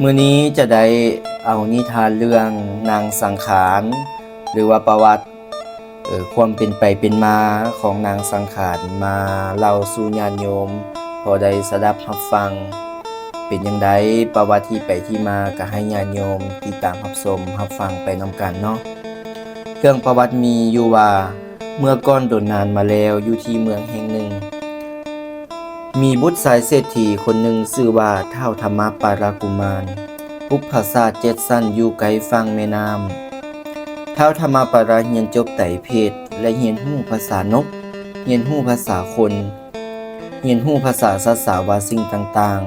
ມື້ນີ້ຈະໄດ້ເອົານິທານເລື່ອງນາງສັງຂານ ຫຼືວ່າປະຫວັດ ເອີ ຄວາມເປັນໄປເປັນມາຂອງນາງສັງຂານ ມາເລົ່າສູ່ຍາດໂຍມພໍໄດ້ສະດັບຮັບຟັງ. ເປັນຈັ່ງໃດ ປະຫວັດທີ່ໄປທີ່ມາ ກະໃຫ້ຍາດໂຍມຕິດຕາມຮັບຊົມຮັບຟັງໄປນຳກັນເນາະ. ເລື່ອງປະຫວັດມີຢູ່ວ່າ ເມື່ອກ່ອນດົນນານມາແລ້ວ ຢູ່ທີ່ເມືອງແຫ່ງໜຶ່ງ ມີບຸດຊາຍເສດຖີຄົນໜຶ່ງຊື່ວ່າທ້າວທຳມະປາລະກຸມານ ປຸກຜາສາດເຈັດຊັ້ນຢູ່ໃກ້ຝັ່ງແມ່ນ້ຳ. ທ້າວທຳມະປາລະຮຽນຈົບໄຕເພດ ແລະ ຮຽນຮູ້ພາສານົກ, ຮຽນຮູ້ພາສາຄົນ, ຮຽນຮູ້ພາສາສັດສາວາສິ່ງຕ່າງ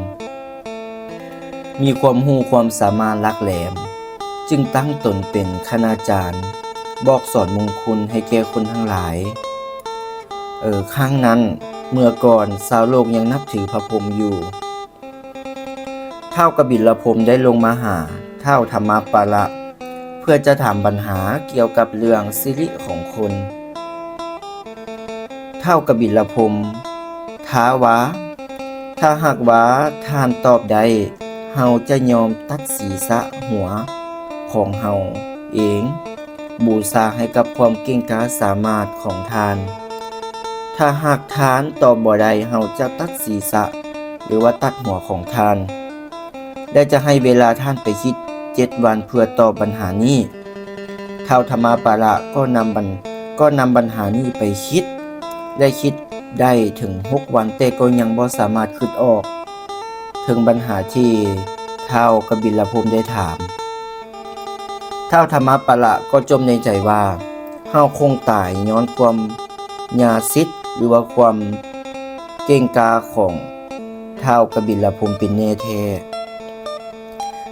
ໆ. ມີຄວາມຮູ້ຄວາມສາມາດຫຼັກແຫຼມ, ຈຶ່ງຕັ້ງຕົນເປັນຄະນາຈານ ບອກສອນມຸງຄຸນໃຫ້ແກ່ຄົນທັງຫຼາຍ. ເອີ ຄັ້ງນັ້ນ ເມື່ອກ່ອນຊາວໂລກຍັງນັບຖືພະພົມຢູ່, ທ້າວກະບິນລະພົມໄດ້ລົງມາຫາທ້າວທຳມະປາລະ ເພື່ອຈະຖາມບັນຫາກ່ຽວກັບເລື່ອງສິລິຂອງຄົນ. ທ້າວກະບິນລະພົມທ້າວ່າ ຖ້າຫາກວ່າທ່ານຕອບໄດ້ ເຮົາຈະຍອມຕັດສີສະຫົວຂອງເຮົາເອງ ບູຊາໃຫ້ກັບຄວາມເກັ່ງກ້າສາມາດຂອງທ່ານ. ຖ້າຫາກທ່ານຕອບບໍ່ໄດ້ ເຮົາຈະຕັດສີສະ ຫຼືວ່າຕັດຫົວຂອງທ່ານ ແລະ ຈະໃຫ້ເວລາທ່ານໄປຄິດເຈັດວັນເພື່ອຕອບບັນຫານີ້. ທ້າວທຳມະປາລະກໍນຳບັນ ກໍນຳບັນຫານີ້ໄປຄິດ ແລະ ຄິດໄດ້ເຖິງຫົກວັນ ແຕ່ກໍຍັງບໍ່ສາມາດຄິດອອກເຖິງບັນຫາທີ່ທ້າວກະບິນລະພົມໄດ້ຖາມ. ທ້າວທຳມະປາລະກໍຈົ່ມໃນໃຈວ່າ ເຮົາຄົງຕາຍຍ້ອນຄວາມຍາສິດ ຫຼືວ່າຄວາມເກັ່ງກ້າຂອງທ້າວກະບິນລະພົມເປັນແນ່ແທ້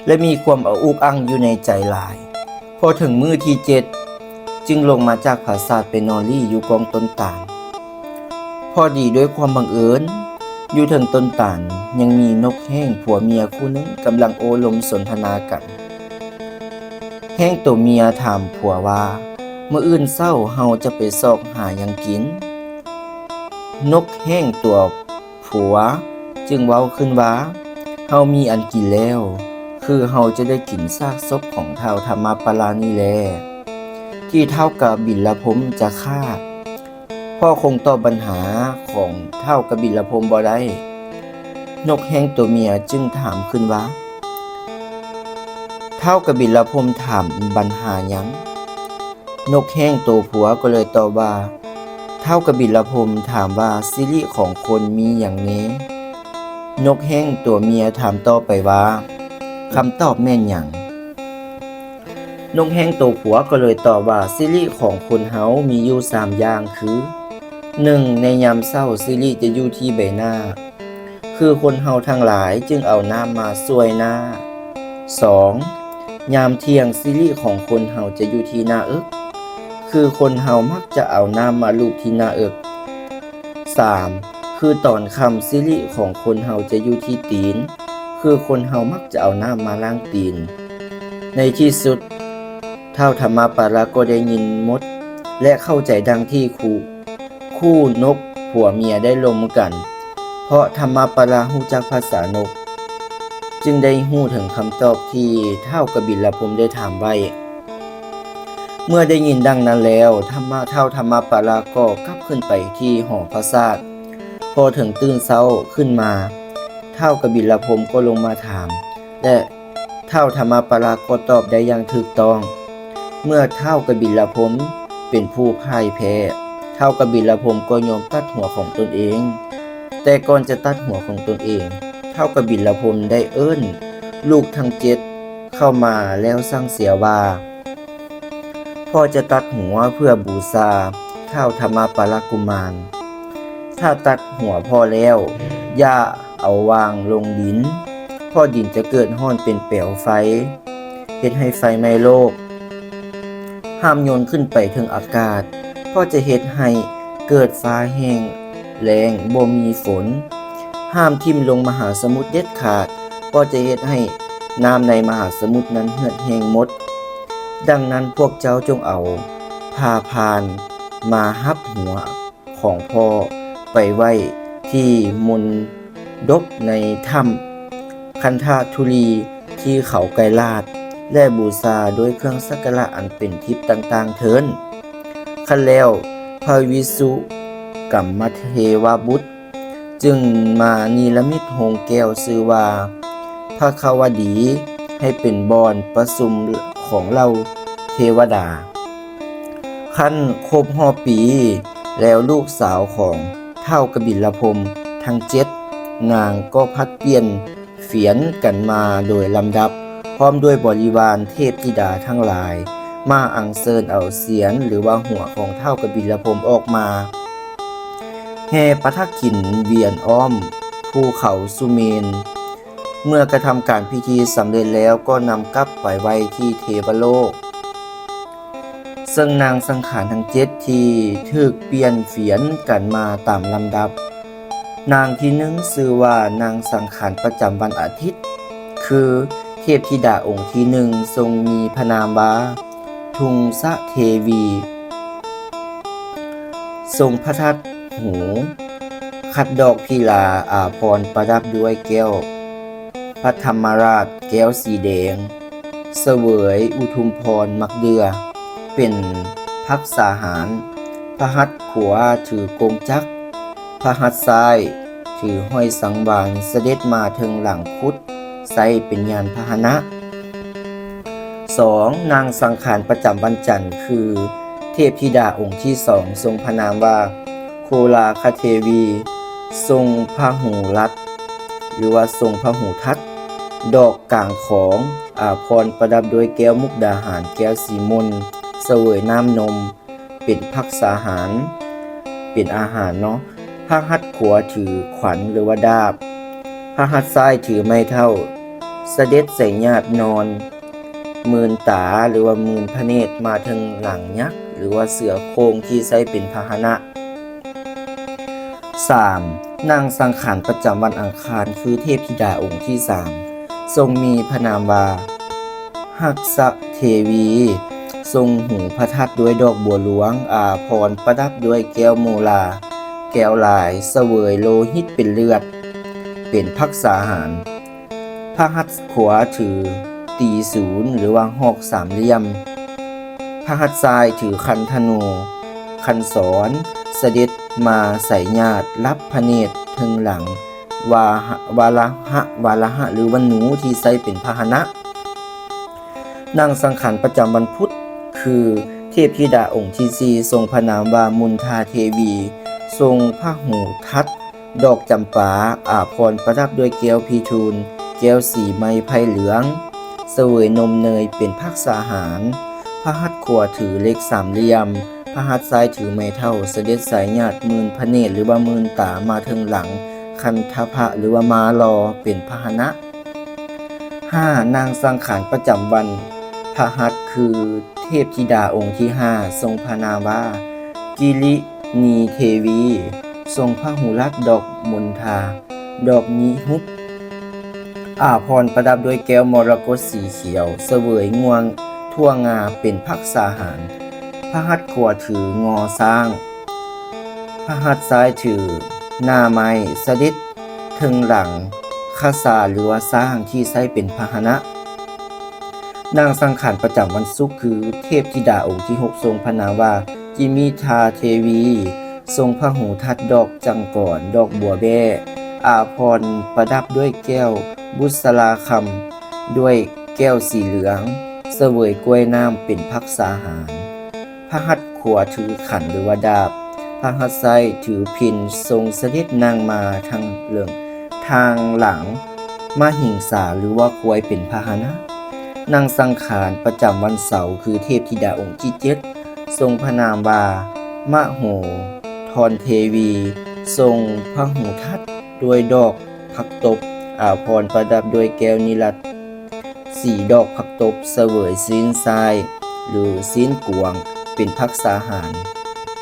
ແລະ ມີຄວາມອະອຸກອັ່ງຢູ່ໃນໃຈຫຼາຍ. ພໍເຖິງມື້ທີເຈັດ ຈຶ່ງລົງມາຈາກຜາສາດໄປນອນລີ້ຢູ່ກ້ອງຕົ້ນຕານ. ພໍດີດ້ວຍຄວາມບັງເອີນ ຢູ່ເທິງຕົ້ນຕານຍັງມີນົກແຮ້ງຜົວເມຍຄູ່ໜຶ່ງກຳລັງໂອ້ລົມສົນທະນາກັນ. ແຮ້ງໂຕເມຍຖາມຜົວວ່າ ມື້ອື່ນເຊົ້າເຮົາຈະໄປຊອກຫາຫຍັງກິນ? ນົກແຮ້ງຕົວຜົວຈຶ່ງເວົ້າຂຶ້ນວ່າ ເຮົາມີອັນກິນແລ້ວ ຄືເຮົາຈະໄດ້ກິນຊາກສົບຂອງທ້າວທຳມະປາລະນີ້ແລ ທີ່ທ້າວກະບິນລະພົມຈະຂ້າ ເພາະຄົງຕອບບັນຫາຂອງທ້າວກະບິນລະພົມບໍ່ໄດ້. ນົກແຮ້ງໂຕເມຍຈຶ່ງຖາມຂຶ້ນວ່າ ທ້າວກະບິນລະພົມຖາມບັນຫາຫຍັງ? ນົກແຮ້ງໂຕຜົວກໍເລີຍຕອບວ່າ ທ້າວກະບິນລະພົມຖາມວ່າ ສິລິຂອງຄົນມີຫຍັງແນ່? ນົກແຮ້ງຕົວເມຍຖາມຕໍ່ໄປວ່າ ຄຳຕອບແມ່ນຫຍັງ? ນົກແຮ້ງໂຕຜົວກໍເລີຍຕອບວ່າ ສິລິຂອງຄົນເຮົາມີຢູ່ສາມຢ່າງຄື ໜຶ່ງ ໃນຍາມເຊົ້າ ສິລິຈະຢູ່ທີ່ໃບໜ້າ ຄືຄົນເຮົາທັງຫຼາຍຈຶ່ງເອົານ້ຳມາຊ່ວຍໜ້າ. ສອງ ຍາມທ່ຽງ ສິລິຂອງຄົນເຮົາຈະຢູ່ທີ່ໜ້າເອິກ ຄືຄົນເຮົາມັກຈະເອົານ້ຳມາລູບທີ່ໜ້າເອິກ. ສາມ ຄືຕອນຄ່ຳ ສິລິຂອງຄົນເຮົາຈະຢູ່ທີ່ຕີນ ຄືຄົນເຮົາມັກຈະເອົານ້ຳມາລ້າງຕີນ. ໃນທີ່ສຸດ ທ້າວທຳມະປາລະກໍໄດ້ຍິນໝົດ ແລະ ເຂົ້າໃຈດັ່ງທີ່ຄູ່ ຄູ່ນົກຜົວເມຍໄດ້ລົມກັນ ເພາະທຳມະປາລະຮູ້ຈັກພາສານົກ ຈຶ່ງໄດ້ຮູ້ເຖິງຄຳຕອບທີ່ທ້າວກະບິນລະພົມໄດ້ຖາມໄວ້. ເມື່ອໄດ້ຍິນດັ່ງນັ້ນແລ້ວ ທຳມະ ທ້າວທຳມະປາລະກໍກັບຂຶ້ນໄປທີ່ຫໍປາສາດ. ພໍເຖິງຕື່ນເຊົ້າຂຶ້ນມາ ທ້າວກະບິນລະພົມກໍລົງມາຖາມ ແລະ ທ້າວທຳມະປາລະກໍຕອບໄດ້ຢ່າງຖືກຕ້ອງ. ເມື່ອທ້າວກະບິນລະພົມເປັນຜູ້ພ່າຍແພ້ ທ້າວກະບິນລະພົມກໍຍອມຕັດຫົວຂອງຕົນເອງ. ແຕ່ກ່ອນຈະຕັດຫົວຂອງຕົນເອງ ທ້າວກະບິນລະພົມໄດ້ເອີ້ນລູກທັງເຈັດເຂົ້າມາແລ້ວສັ່ງເສຍວ່າ ພໍ່ຈະຕັດຫົວເພື່ອບູຊາທ້າວທຳມະປາລະກຸມານ. ຖ້າຕັດຫົວພໍ່ແລ້ວ ຢ່າເອົາວາງລົງດິນ ເພາະດິນຈະເກີດຮ້ອນເປັນແປວໄຟ ເຮັດໃຫ້ໄຟໄໝ້ໂລກ. ຫ້າມໂຍນຂຶ້ນໄປເທິງອາກາດ ເພາະຈະເຮັດໃຫ້ເກີດຟ້າແຫ້ງແລ້ງ ບໍ່ມີຝົນ. ຫ້າມຖິ້ມລົງມະຫາສະໝຸດເດັດຂາດ ເພາະຈະເຮັດໃຫ້ນ້ຳໃນມະຫາສະໝຸດນັ້ນເຫືອດແຫ້ງໝົດ. ດັ່ງນັ້ນພວກເຈົ້າຈົ່ງເອົາຜ້າພານມາຮັບຫົວຂອງພໍ່ໄປໄວ້ທີ່ມົນດົບໃນຖ້ຳຄັນທະທຸລີ ທີ່ເຂົາໄກລາດ ແລະ ບູຊາດ້ວຍເຄື່ອງສັກກາລະອັນເປັນທິບຕ່າງໆເທີ້ນ. ຄັນແລ້ວ ພະວິສຸກຳມະເທວະບຸດ ຈຶ່ງມານິລະມິດໂຮງແກ້ວຊື່ວ່າພະຄະວະດີ ໃຫ້ເປັນບ່ອນປະຊຸມຂອງເຫຼົ່າເທວະດາ. ຄັນຄົບຮອບປີແລ້ວ ລູກສາວຂອງທ້າວກະບິນລະພົມທັງເຈັດນາງກໍຜັດປ່ຽນ ຝຽນກັນມາໂດຍລຳດັບ ພ້ອມດ້ວຍບໍລິວານເທບທິດາທັງຫຼາຍ ມາອັນເຊີນເອົາສຽນ ຫຼືວ່າຫົວຂອງທ້າວກະບິນລະພົມອອກມາ ແຫ່ປະທັກຂິນວຽນອ້ອມພູເຂົາສຸເມນ. ເມື່ອກະທຳການພິທີສຳເລັດແລ້ວ ກໍນຳກັບໄປໄວ້ທີ່ເທວະໂລກ. ເຊິ່ງນາງສັງຂານທັງເຈັດທີ່ຖືກປ່ຽນຝຽນກັນມາຕາມລຳດັບ, ນາງທີໜຶ່ງຊື່ວ່ານາງສັງຂານປະຈຳວັນອາທິດ ຄືເທບທິດາອົງທີໜຶ່ງ ຊົງມີພະນາມວ່າທຸງສະເທວີ, ຊົງພະທັດຫູຂັດດອກພິລາອາພອນປະດັບດ້ວຍແກ້ວ ພະທຳມະລາດແກ້ວສີແດງ ສະເຫວີຍອຸທຸມພອນໝາກເດື່ອ ເປັນພັກສາຫານ, ພະຫັດຂວາຖືກົງຈັກ, ພະຫັດຊ້າຍຖືຫອຍສັງວານ ສະເດັດມາເທິງຫຼັງຄຸດ ໃຊ້ເປັນຍານພາຫະນະ. ສອງ, ນາງສັງຂານປະຈຳວັນຈັນ ຄືເທບທິດາອົງທີສອງ ຊົງພະນາມວ່າໂຄລາຄະເທວີ ຊົງພະຫູລັດ ຫຼືວ່າຊົງພະຫູທັດ ດອກກາງຂອງ ອາພອນປະດັບດ້ວຍແກ້ວມຸກດາຫານ ແກ້ວສີມົນ ສະເຫວີຍນ້ຳນົມ ເປັນພັກສາຫານ ເປັນອາຫານເນາະ. ພະຫັດຂວາຖືຂວັນ ຫຼືວ່າດາບ, ພະຫັດຊ້າຍຖືໄມ້ເທົ້າ ສະເດັດໃສ່ຍາດນອນ ມື່ນຕາ ຫຼືວ່າມື່ນພະເນດມາເທິງຫຼັງຍັກ ຫຼືວ່າເສືອໂຄ່ງທີ່ໃຊ້ເປັນພາຫະນະ. ສາມ, ນາງສັງຂານປະຈຳວັນອັງຄານ ຄືເທບທິດາອົງທີສາມ ຊົງມີພະນາມວ່າຮັກສະເທວີ ຊົງຫູພະທັດດ້ວຍດອກບົວຫຼວງ ອາພອນປະດັບດ້ວຍແກ້ວໂມລາ ແກ້ວລາຍ ສະເຫວີຍໂລຫິດເປັນເລືອດ ເປັນພັກສາຫານ. ພະຫັດຂວາຖືຕີສູນ ຫຼືວ່າຫອກສາມຫຼ່ຽມ, ພະຫັດຊ້າຍຖືຄັນທະນູ ຄັນສອນ ສະເດັດມາໃສ່ຍາດລັບພະເນດເທິງຫຼັງ ວາຫະ ວາລະຫະ ວາລະຫະ ຫຼືວ່າໜູທີ່ໃຊ້ເປັນພາຫະນະ. ນາງສັງຂານປະຈຳວັນພຸດ ຄືເທບທິດາອົງທີສີ່ ຊົງພະນາມວ່າມຸນທາເທວີ ຊົງພະຫູທັດ ດອກຈຳປາ ອາພອນປະດັບດ້ວຍແກ້ວພິທູນ ແກ້ວສີໄມ້ໄຜ່ເຫຼືອງ ສະເຫວີຍນົມເນີຍເປັນພັກສາຫານ. ພະຫັດຂວາຖືເຫຼັກສາມຫຼ່ຽມ, ພະຫັດຊ້າຍຖືໄມ້ເທົ້າ ສະເດັດສາຍຍາດມື່ນພະເນດ ຫຼືວ່າມື່ນຕາມາເທິງຫຼັງ ຄັນທະພະ ຫຼືວ່າມ້າລໍ ເປັນພາຫະນະ. ຫ້າ, ນາງສັງຂານປະຈຳວັນພະຫັດ ຄືເທບທິດາອົງທີຫ້າ ຊົງພະນາມວ່າກິລິນີເທວີ ຊົງພະຫູລັດດອກມົນທາ ດອກນິຮຸບ ອາພອນປະດັບດ້ວຍແກ້ວມໍລະກົດສີຂຽວ ສະເຫວີຍງ່ວງຖົ່ວງາເປັນພັກສາຫານ. ພະຫັດຂວາຖືງໍຊ້າງ, ພະຫັດຊ້າຍຖືໜ້າໄມ້ ສະເດັດເທິງຫຼັງຄະສາ ຫຼືວ່າຊ້າງທີ່ໃຊ້ເປັນພາຫະນະ. ນາງສັງຂານປະຈຳວັນສຸກ ຄືເທບທິດາອົງທີຫົກ ຊົງພະນາມວ່າຈິມິທາເທວີ ຊົງພະຫູທັດດອກຈັງກອນ ດອກບົວແບ້ ອາພອນປະດັບດ້ວຍແກ້ວບຸດສະລາຄຳ ດ້ວຍແກ້ວສີເຫຼືອງ ສະເຫວີຍກ້ວຍນ້ຳເປັນພັກສາຫານ. ພະຫັດຂວາຖືຂັນ ຫຼືວ່າດາບ, ພະຫັດຊ້າຍຖືພິນ ຊົງສະເດັດນັ່ງມາທາງເລິງ ທາງຫຼັງມະຫິງສາ ຫຼືວ່າຄວາຍເປັນພາຫະນະ. ນາງສັງຂານປະຈຳວັນເສົາ ຄືເທບທິດາອົງທີເຈັດ ຊົງພະນາມວ່າມະໂຫທອນເທວີ ຊົງພະຫູທັດດ້ວຍດອກຜັກຕົບ ອາພອນປະດັບດ້ວຍແກ້ວນິລັດ ສີດອກຜັກຕົບ ສະເຫວີຍຊີ້ນຊ້າຍ ຫຼືຊີ້ນກວາງ ເປັນພັກສາຫານ.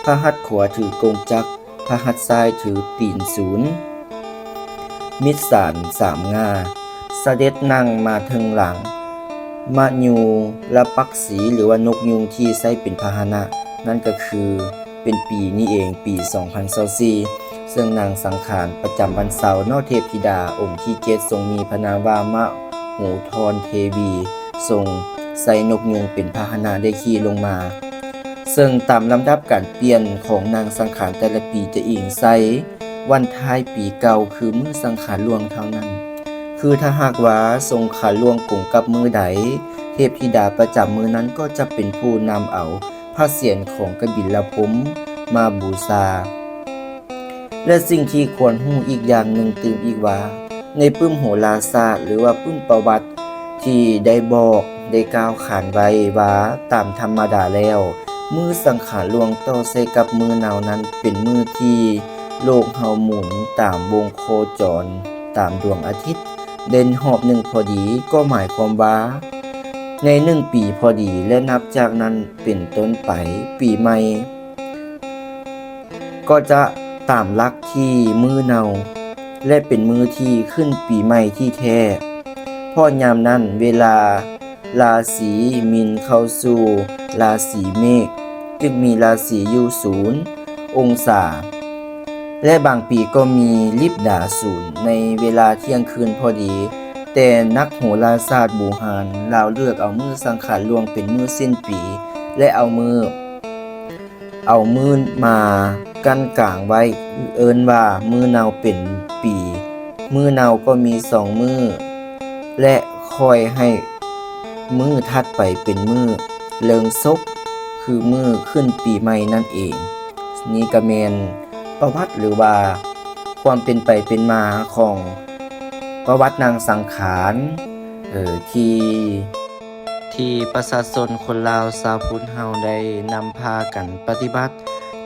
ພະຫັດຂວາຖືກົງຈັກ, ພະຫັດຊ້າຍຖືຕີນສູນ ມິດສານສາມງ່າ ສະເດັດນັ່ງມາເທິງຫຼັງມະຍູລະປັກສີ ຫຼືວ່ານົກຍູງທີ່ໃຊ້ເປັນພາຫະນະ ນັ້ນກໍຄື ເປັນປີນີ້ເອງ ປີສອງພັນຊາວສີ່ ເຊິ່ງນາງສັງຂານປະຈຳວັນເສົາເນາະ ເທບທິດາອົງທີເຈັດ ຊົງມີພະນາມວ່າມະໂຫ ໂຫທອນເທວີ ຊົງໃຊ້ນົກຍຸງເປັນພາຫະນະໄດ້ຂີ່ລົງມາ, ເຊິ່ງຕາມລຳດັບການປ່ຽນຂອງນາງສັງຂານແຕ່ລະປີຈະອີງໃສ່ວັນທ້າຍປີເກົ່າ ຄືມື້ສັງຂານຫຼວງເທົ່ານັ້ນ. ຄືຖ້າຫາກວ່າສົງຂານຫຼວງກົງກັບມື້ໃດ, ເທບທິດາປະຈຳມື້ນັ້ນກໍຈະເປັນຜູ້ນຳເອົາພະສຽນຂອງກະບິນລະພົມມາບູຊາ. ແລະ ສິ່ງທີ່ຄວນຮູ້ອີກຢ່າງໜຶ່ງຕື່ມອີກວ່າ, ໃນປຶ້ມໂຫລາສາດ ຫຼືວ່າປຶ້ມປະຫວັດທີ່ໄດ້ບອກ, ໄດ້ກ່າວຂານໄວ້ວ່າ ຕາມທຳມະດາແລ້ວ, ມື້ສັງຂານຫຼວງຕໍ່ໃສ່ກັບມື້ເນົານັ້ນ ເປັນມື້ທີ່ໂລກເຮົາໝູນຕາມວົງໂຄຈອນຕາມດວງອາທິດ ເດັ່ນຮອບໜຶ່ງພໍດີ, ກໍໝາຍຄວາມວ່າໃນໜຶ່ງປີພໍດີ ແລະ ນັບຈາກນັ້ນເປັນຕົ້ນໄປ, ປີໃໝ່ກໍຈະຕາມຫຼັກທີ່ມື້ເນົາ ແລະ ເປັນມື້ທີ່ຂຶ້ນປີໃໝ່ທີ່ແທ້, ເພາະຍາມນັ້ນເວລາລາສີມິນເຂົ້າສູ່ລາສີເມກ ຈຶ່ງມີລາສີຢູ່ສູນອົງສາ ແລະ ບາງປີກໍມີລິບດາສູນໃນເວລາທ່ຽງຄືນພໍດີ. ແຕ່ນັກໂຫລາສາດບູຮານລາວເລືອກເອົາມື້ສັງຂານຫຼວງເປັນມື້ສິ້ນປີ ແລະ ເອົາມື້ ເອົາມື້ມາກັ້ນກາງໄວ້, ເອີ້ນວ່າມື້ເນົາເປັນປີ, ມື້ເນົາກໍມີສອງມື້ ແລະ ຄ່ອຍໃຫ້ມື້ຖັດໄປເປັນມື້ເລິງສົກ, ຄືມື້ຂຶ້ນປີໃໝ່ນັ້ນເອງ. ນີ້ກໍແມ່ນປະຫວັດ ຫຼືວ່າຄວາມເປັນໄປເປັນມາຂອງປະຫວັດນາງສັງຂານ ເອີ ທີ່ ທີ່ປະຊາຊົນຄົນລາວຊາວພຸດເຮົາໄດ້ນຳພາກັນປະຕິບັດ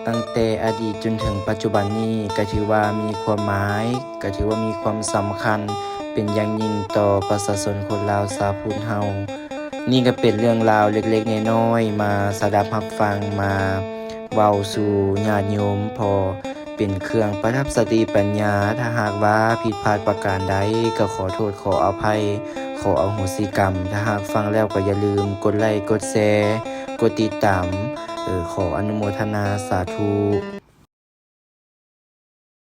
ຕັ້ງແຕ່ອະດີດຈົນເຖິງປັດຈຸບັນນີ້ ກະຖືວ່າມີຄວາມໝາຍ, ກະຖືວ່າມີຄວາມສຳຄັນເປັນຢ່າງຍິ່ງຕໍ່ປະຊາຊົນຄົນລາວຊາວພຸດເຮົາ. ນີ້ກະເປັນເລື່ອງລາວເລັກໆນ້ອຍໆ ມາສະດັບຮັບຟັງ, ມາເວົ້າສູ່ຍາດໂຍມ ພໍ ເປັນເຄື່ອງປະດັບສະຕິປັນຍາ. ຖ້າຫາກວ່າຜິດພາດປະການໃດ ກໍຂໍໂທດຂໍອະໄພ, ຂໍອະໂຫສິກຳ. ຖ້າຫາກຟັງແລ້ວກໍຢ່າລືມກົດໄລ, ກົດແຊ, ກົດຕິດຕາມ. ເອີ ຂໍອະນຸໂມທະນາສາທຸ.